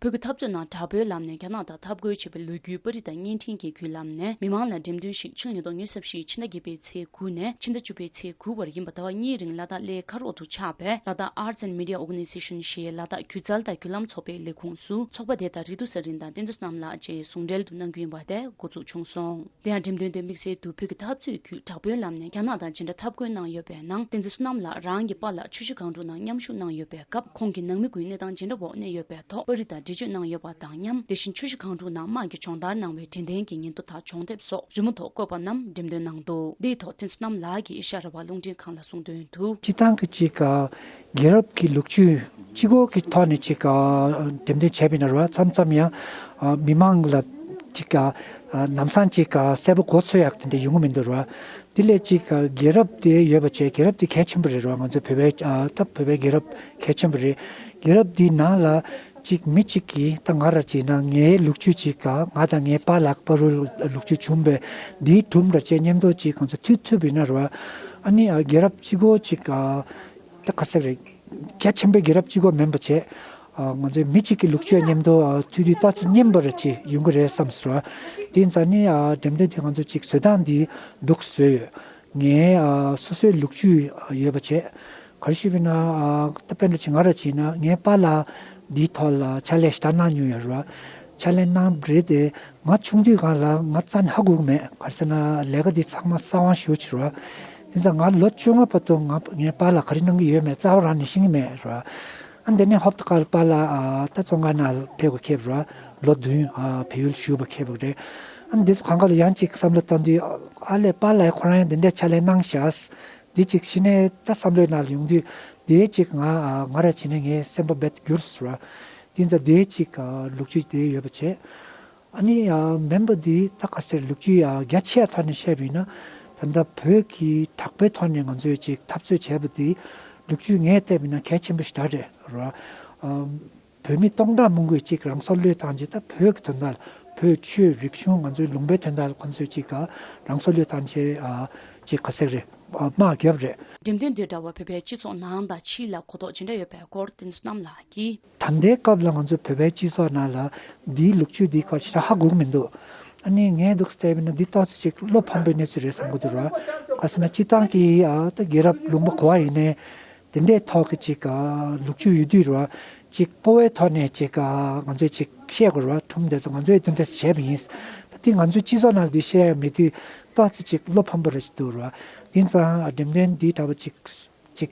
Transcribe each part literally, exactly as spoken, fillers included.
བོད་ཀྱི་འཐབ་རྩོད་ནང་དྲག་པོའི་ལམ་ནས་རྒྱ་ནག་དང་འཐབ་རྒོལ་བྱས་པའི་ལོ་རྒྱུས་པར་རིས་དང་བརྙན་འཕྲིན་གྱི་བརྒྱུད་ལམ་ནས་མི་མང་ལ་འགྲེམས་སྟོན་ཞིག་ཕྱི་ལོ་ཉིས་སྟོང་ཉི་ཤུ་རྩ་བཞི་ཕྱི་ཟླ་བརྒྱད་པའི་ཚེས་དགུ་ནས་ཕྱི་ཟླ་བཅུ་པའི་ཚེས་དགུ་བར་ཡིན་པ། ཟླ་བ་གཉིས་རིང་ལ་དྭགས་གླེ་མཁར་འོག་ཏུ་ཆགས་པའི་ལ་དྭགས་Arts and Media Organization ཞེས་ལ་དྭགས་སྒྱུ་རྩལ་དང་བརྒྱུད་ལམ་ཚོགས་པའི་ལས་ཁུངས་སུ་ཚོགས་པ་དེ་དང་རིག་ཏུ་ས་རིན་དང་བསྟན་འཛིན་བསོད་ནམས་ལགས་བཅས་ཟུང་འབྲེལ་དུ་གནང་རྒྱུ་ཡིན་པ་དེ་འགོ་འཛུགས་བྱུང་སོང་། དེ་ཡང་འགྲེམས་སྟོན་དེ་དམིགས་བསལ་དུ་བོད་ཀྱི་འཐབ་རྩོད་བརྒྱུད་དྲག་པོའི་ལམ་ནས་རྒྱ་ནག་དང་ཇི་འདྲ་འཐབ་རྒོལ་གནང་ཡོད་པའི་ནང་། བསྟན་འཛིན་བསོད་ནམས་ལགས་རང་གི་པཱ་ལགས་ཆུ་བཞི་སྒང་དྲུག་ནང་མཉམ་ཞུགས་གནང་ཡོད་པའི་སྐབས། ཁོང་གི་ནང་མི་ཀུན་གནས་སྟངས་ཇི་འདྲ་འོག་གནས་ཡོད་པའི་ཐོག་པར་རིས་དང་འགྲེལ་བརྗོད་གནང་ཡོད་པ་དང་མཉམ། དེ་བཞིན་ཆུ་བཞི་སྒང་དྲུག་ནང་དམག་གིས་སྦྱོང་བརྡར་གནང་བའི་དྲན་རྟེན་གྱི་ཉིན་ཐོ་དང་སྦྱོང་དེབ་སོགས་རི་མོ་ཐོག་བཀོད་པ་རྣམས་འགྲེམས་སྟོན་གནང་འདུག་འདིའི་ཐོག་བསྟན་འཛིན་བསོད་ནམས་ལགས་ཀྱིས་ཨེ་ཤ་ཡ་རང་དབང་རླུང་འཕྲིན་ཁང་ལ་གསུངས་དོན་དུ། སྤྱིར་བཏང་གི་ཅིག་རྒྱལ་རབས་ཀྱི་ལོ་རྒྱུས་སྤྱི་སྒོ་གི་ཐོག་ནས་ཅིག་འགྲེམས་སྟོན་བྱས་པ་ཡིན་ན་ར། མཚམས་མཚམས་ཡང་མི་མང་ལ་ཅིག་ནམ་སང་ཅིག་གསལ་པོ་གོ་ཚོད་ཡག་དེ་འདྲ་ཡོང་གི་མི་འདུག་ར། དེ་ལས་ཅིག་རྒྱལ་རབས་དེ་ཡོད་པ་བྱས། རྒྱལ་རབས་དེ་གལ་ཆེན་པོ་རེད་ར། ང་ཚོ་བོད་པའི་ད་བོད་པའི་རྒྱལ་རབས་གལ་ཆེན་པོ་རེད། རྒྱལ་རབས་འདིའི་ནང་ལ་ཅིག་མི་གཅིག་གིས་ད་ང་ར་བྱས་ན་ངའི་ལོ་རྒྱུས་ཅིག་ང་དང་ངའི་པཱ་ལགས་བར་དུ་ལོ་རྒྱུས་བྱུང་བའི་འདིའི་སྒྲུང་ར་བྱས་མཉམ་དུ་ཅིག་ང་ཚོ་མཐུད་ཐུབ་པ་ཡིན་ན་ར། ཨ་ནི་རྒྱལ་རབས་སྤྱི་སྒོ་ཅིག་ད་ག་ཟེར་རེད། རྒྱ་ཆེན་པོའི་རྒྱལ་རབས་གཅིག་པོ་མིན་པ་བྱས། ང་ཚོའི་མི་གཅིག་གི་ལོ་རྒྱུས་མཉམ་དུ་མཐུད་དུས་ཏོག་ཙམ་སྙན་པ་ར་ཅིག་ཡོང་གི་རེད་བསམ་སོང་ར། དེ་ཡིན་ཙང་ནི་འགྲེམས་སྟོན་དེ་ང་ཚོ་ཅིག་བཟོ་སྟངས་འདི་སྡུག་བཟོས་ཡོད། ངའི་སོ་སོའི་ལོ་རྒྱུས་ཡོད་པ་བྱས། ག་རེ་ཞུས་པ་ཡིན་ན། ད་དཔེར་ན་ཅིག་ང་ར་བྱས་ན་ངའི་པཱ་ལགས་འདིའི་ཐོག་ལ་ཕྱག་ལས་ཞེ་དྲག་གནང་མྱོང་ཡོད་ར། ཕྱག་ལས་གནང་རེད་དེ། ང་ཆུང་དུས་སྒང་ལ་ང་རྩ་ནས་ཧ་གོ་གི་མེད། ག་རེ་ཟེར་ན་ལས་ཀ་འདི་ཚང་མ་གསང་བ་ཞེ་པོ་ཅིག་རེད་བ། དེ་ཙང་ང་ལོ་བཅོ་ལྔ་བར་དུ་ང་ངའི་པཱ་ལགས་ག་རེ་གནང་གི་ཡོད་མེད་རྩ་བ་རང་ནས་ཤེས་ཀྱི་མེད་རེད་བ། ཨ་ནི་དེ་ནས་ཧོབ་ཏེ་ཁ་ལ་པཱ་ལགས་ད་བཙོན་ཁང་ནང་ཕེབས་དགོས་ཁེལ་རེད་བ། ལོ་བདུན་བལ་ཡུལ་བཞུགས་པ་ཁེལ་བ་རེད། ཨ་ནི་དེ་ཚོ་གང་ག་ལ་ཡང་ཅིག་བསམ་བློ་བཏང་དུས། ཨ་ལས་པཱ་ལགས་ཁོ་རང་ཡང་དེ་འདྲའི་ཕྱག་ལས་གནང་ཤག་འདི་ཅིག་གཞི་ནས་ད་བསམ་བློའི་ནང་ལ་ཡོང་དུས། དེའི་ཅིག་ང་ང་ར་བྱས་ན་ངའི་སེམས་པ་རྦད་འགྱུར་སོང་ར། དེ་ཙང་དེའི་ཅིག་ལོ་རྒྱུས་དེ་ཡོད་པ་བྱས། ཨ་ནི་མིན་པ་འདི་ད་ག་ཟེར་ལོ་རྒྱུས་རྒྱ་ཆེ་བའི་ཐོག་ནས་བཤད་པ་ཡིན་ན། ད་ལྟ་བོད་ཀྱི་དྲག་པོའི་ཐོག་ནས་ང་ཚོས་ཅིག་འཐབ་རྩོད་བྱས་པ་འདི་ལོ་རྒྱུས་ངས་བལྟས་པ་ཡིན་ན་གལ་ཆེན་པོ་ཞེ་དྲག་རེད་ར། བོད་མི་སྟོང་ཕྲག་མང་པོས་ཅིག་རང་སྲོག་བློས་བཏང་བྱས། ད་བོད་ཀྱི་དོན་དག་ལ། བོད་ཆོས་རིག་གཞུང་ང་ཚོའི་ལུང་པའི་དོན་དག་ལ་ཁོང་ཚོས་ཅིག་རང་སྲོག་བློས་བཏང་བྱས་ཅིག་ག་ཟེར་རེད། དམག་བརྒྱབ་རེད། འགྲེམས་སྟོན་དེ་འདྲ་བ་བོད་པའི་སྤྱི་ཚོགས་ནང་དང་ཕྱི་ལ་གོ་རྟོགས་ཇི་འདྲ་ཡོད་པའི་སྐོར་བསྟན་འཛིན་བསོད་ནམས་ལགས་ཀྱིས། ད་ལྟའི་སྐབས་ལ་ང་ཚོ་བོད་པའི་སྤྱི་ཚོགས་ནང་ལ་འདིའི་ལོ་རྒྱུས་འདིའི་སྐོར་ཞེ་དྲག་ཧ་གོ་གི་མི་འདུག་ཨ་ནི་ངས་འདུག་བལྟས་པ་ཡིན་ན་འདི་ཏོག་ཙམ་ཅིག་བློ་ཕམ་པའི་གནས་ཚུལ་རེད་བསམ་གྱི་འདུག་ར། ག་ཟེར་ན་སྤྱིར་བཏང་གི་ད་རྒྱལ་རབས་ལུང་པ་ག་པར་ཡིན་ནའི་དེ་འདྲའི་ཐོག་གི་ཅིག་ལོ་རྒྱུས་ཡོད་དུས་ར། ཅིག་སྤོབས་པའི་ཐོག་ནས་ཅིག་ང་ཚོས་ཅིག་བཤད་དགོས་ར། ཁྲོམ་དེ་ཚོ་ང་ཚོས་དེ་འདྲ་བྱས་པ་ཡིན། ད་དེ་ང་ཚོའི་སྤྱི་ཚོགས་ནང་ལ་དེ་བཤད་ཡ་མེད་དུས་ཏོག་ཙམ་ཅིག་བློ་ཕམ་པོ་རེ་ཞིག་འདུག་ར། དེ་ཙང་འགྲེམས་སྟོན་འདི་འདྲ་བ་ཅིག་ཅིག་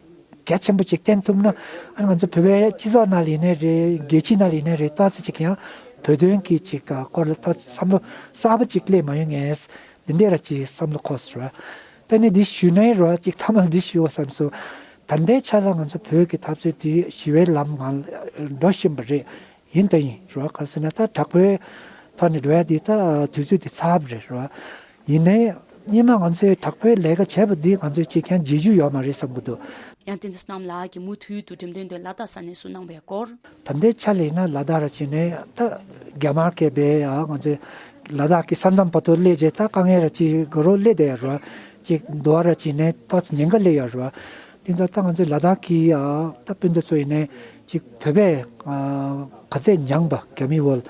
གལ་ཆེན་པོ་ཅིག་བསྟན་ཐུབ་ན། ཨ་ང་ཚོ་བོད་པའི་སྤྱི་ཚོགས་ནང་ལ་ཡིན་ནའི་རེད། རྒྱལ་སྤྱི་ནང་ལ་ཡིན་ནའི་རེད། ཏོག་ཙམ་ཅིག་ཡང་བོད་དོན་གྱི་ཅིག་སྐོར་ལ་ཏོག་ཙམ་བསམ་བློ་གསར་པ་ཅིག་སླེབས་མ་ཡོང་ངས། འདི་འདྲ་ར་ཅིག་བསམ་བློ་འཁོར་སོང་ར། ད་ནི་འདི་ཞུས་ནའི་ར་ཅིག་མཐའ་མ་འདི་ཞུའོ་བསམ་སོང་། ད་ལྟའི་ཆ་ལ་ང་ཚོ་བོད་ཀྱི་འཐབ་རྩོད་འདི་ཞི་བའི་ལམ་ང་འགྲོ་བཞིན་པ་རེད། ཡིན་ད་ཡིན་ར། ག་ཟེར་ན་ད་དྲག་པོའི་ཐོག་ནས་འགྲོ་ཡ་འདི་ད་དུས་ཚོད་འདི་ཚར་བ་རེད་ར། ཡིན་ནའི་སྔོན་མ་ང་ཚོས་དྲག་པོའི་ལས་ཀ་བྱས་པ་འདི་ང་ཚོས་ཅིག་ཀྱང་བརྗེད་རྒྱུ་ཡོད་མ་རེད་བསམ་གྱི་འདུག་ཡང་བསྟན་འཛིན་བསོད་ནམས་ལགས་ཀྱིས་མུ་མཐུད་དུ་འགྲེམས་སྟོན་དེ་ལ་དྭགས་ས་གནས་སུ་གནང་བའི་སྐོར། ད་ལྟའི་ཆ་ལ་ཡིན་ན་ལ་དྭགས་ར་བྱས་ནས་ད་རྒྱ་དམར་སྐད་པའི་ཨ་ང་ཚོའི་ལ་དྭགས་ཀྱི་ས་མཚམས་བར་དུ་སླེབས་རྗེས་ད་དཀའ་ངལ་ར་ཅིག་དགའ་རབ་སླེབས་བསྡད་ཡོད་རེད་བ། ཅིག་འདུག་བ་ར་བྱས་ནས་ཏོག་ཙམ་ཉེན་ཁ་སླེབས་ཡོད་རེད་བ། དེ་ཙང་ད་ང་ཚོའི་ལ་དྭགས་ཀྱི་ཨ་ད་སྤུན་ཟླ་ཚོ་ཡིན་ནའི་ཅིག་བོད་པའི་ཨ་ག་ཚད་མྱངས་པ་རྒྱ་མི་འོལ།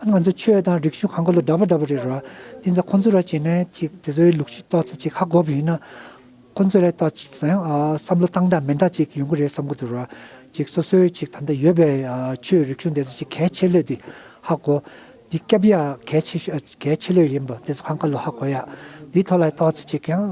ཨ་ང་ཚོ་ཆོས་དང་རིག་གཞུང་གང་ག་ལ་འདྲ་པོ་འདྲ་པོ་རེད་རེད་བ། དེ་ཙང་ཁོང་ཚོ་ར་བྱས་ནས་ཅིག་དེ་ཚོའི་ལོ་རྒྱུས་ཏོག་ཙམ་ཅིག་ཧ་གོ་བ་ཡིན་ན། ཁོང་ཚོ་ལ་ཏོག་ཙམ་བསམ་བློ་བཏང་སྟངས་མི་འདྲ་ཅིག་ཡོང་གི་རེད་བསམ་གྱི་འདུག་ར། ཅིག་སོ་སོའི་ཅིག་ད་ལྟ་ཡོད་པའི་ཆོས་རིག་གཞུང་དེ་ཚོ་ཅིག་གལ་ཆེ་ལོས་དེ་ཧ་གོ། འདི་སྐྱབས་ཡ་གལ་ཆེ་ཤོས་གལ་ཆེ་ལོས་ཡིན་པ་དེ་ཚོ་གང་ག་ལ་ཧ་གོ་ཡ། འདིའི་ཐོག་ལ་ཏོག་ཙམ་ཅིག་ཀྱང་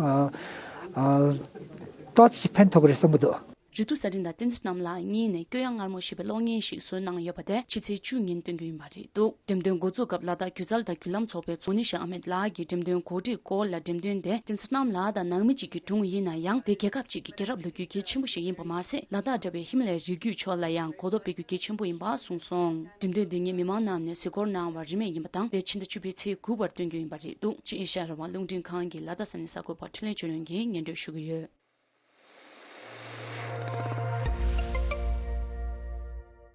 ཏོག་ཙམ་ཅིག་ཕན་ཐོགས་ཀྱི་རེད་བསམ་གྱི་འདུག་རི་ཐུ་ས་རིན་དང་བསྟན་འཛིན་བསོད་ནམས་ལགས་གཉིས་ནས་སྐྱོ་ཡ་མངར་མོ་ཞེས་པའི་གློག་བརྙན་ཞིག་བཟོས་གནང་ཡོད་པ་དེ་ཕྱི་ཚེས་བཅུ་ཉིན་སྟོན་རྒྱུ་ཡིན་པ་རེད་འདུག་འགྲེམས་སྟོན་འགོ་འཛུགས་སྐབས་ལ་དྭགས་སྒྱུ་རྩལ་དང་བརྒྱུད་ལམ་ཚོགས་པའི་ཚོགས་གཙོ་ནི་ཤ་ཨ་མེད་ལགས་ཀྱིས་འགྲེམས་སྟོན་གོ་སྒྲིག་སྐོར་ལ། འགྲེམས་སྟོན་དེ་བསྟན་འཛིན་བསོད་ནམས་ལགས་དང་ནང་མི་གཅིག་གི་སྒྲུང་ཡིན་ན་ཡང་། དེ་རྒྱལ་ཁབ་གཅིག་གི་རྒྱལ་རབས་ལོ་རྒྱུས་གལ་ཆེན་པོ་ཞིག་ཡིན་པ་མ་ཟད། ལ་དྭགས་འདྲ་བའི་ཧི་མ་ལ་ཡའི་རི་རྒྱུད་ཕྱོགས་ལ་ཡང་གོ་རྟོགས་སྤེལ་རྒྱུ་གལ་ཆེན་པོ་ཡིན་པ་གསུངས་སོང་། འགྲེམས་སྟོན་འདི་ཉིད་མི་མང་རྣམས་ནས་གཟིགས་སྐོར་གནང་བར་རིན་མེད་ཡིན་པ་དང་། དེ་ཕྱི་ཟླ་བཅུ་པའི་ཚེས་དགུ་བར་སྟོན་རྒྱུ་ཡིན་པ་རེད་འདུག་ཅེས་ཨེ་ཤ་ཡ་རང་དབང་རླུང་འཕྲིན་ཁང་གི་ལ་དྭགས་ས་གནས་གསར་འགོད་པ་འཕྲིན་ལས་ཆོས་སྒྲོན་གྱིས་སྙན་སྒྲོན་ཞུ་གི་ཡོད།